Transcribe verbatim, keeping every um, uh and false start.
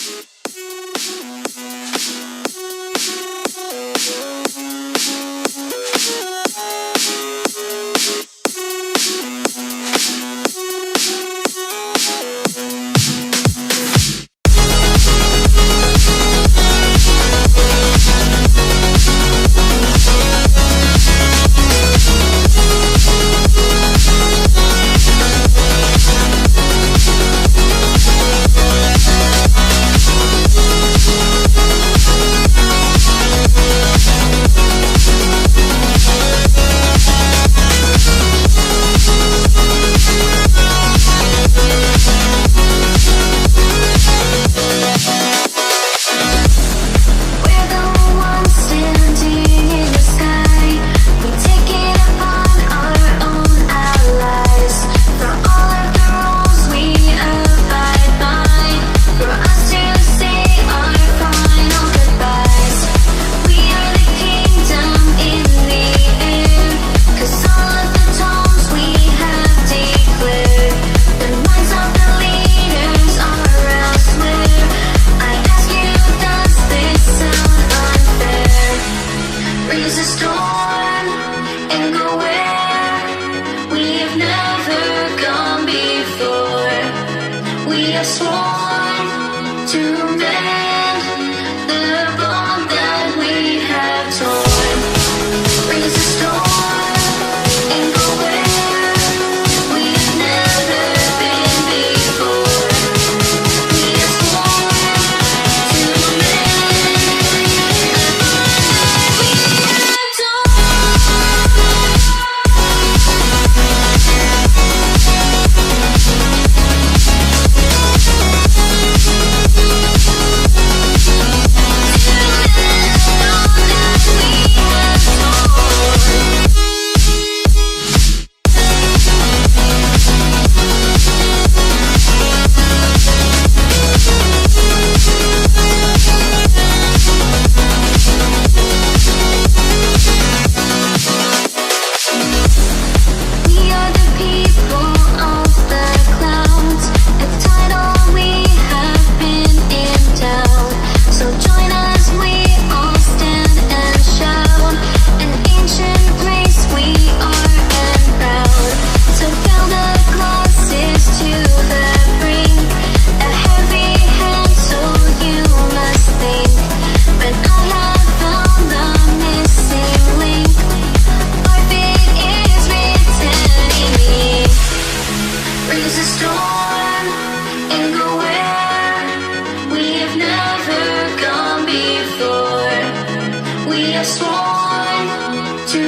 We're the ones standing in the sky. We take it upon our own allies. For all of the rules we abide by. For us to say our final goodbyes. We are the kingdom in the air. 'Cause all of the tones we have declared. The minds of the leaders are elsewhere. I ask you, does this sound unfair? Raise a storm and go where we've never gone before. We have sworn to mend the bond that we have torn. Raise a storm and go where we've never been before. We have sworn to mend the bond that we have torn. We are the people of the clouds, a title we have been endowed. So join as we all stand and shout, an ancient race we are and proud. So fill the glasses to the brink, a heavy hand so you must think. When I have found the missing link, our fate is written in ink. Raise a storm and go where we have never gone before. We have sworn to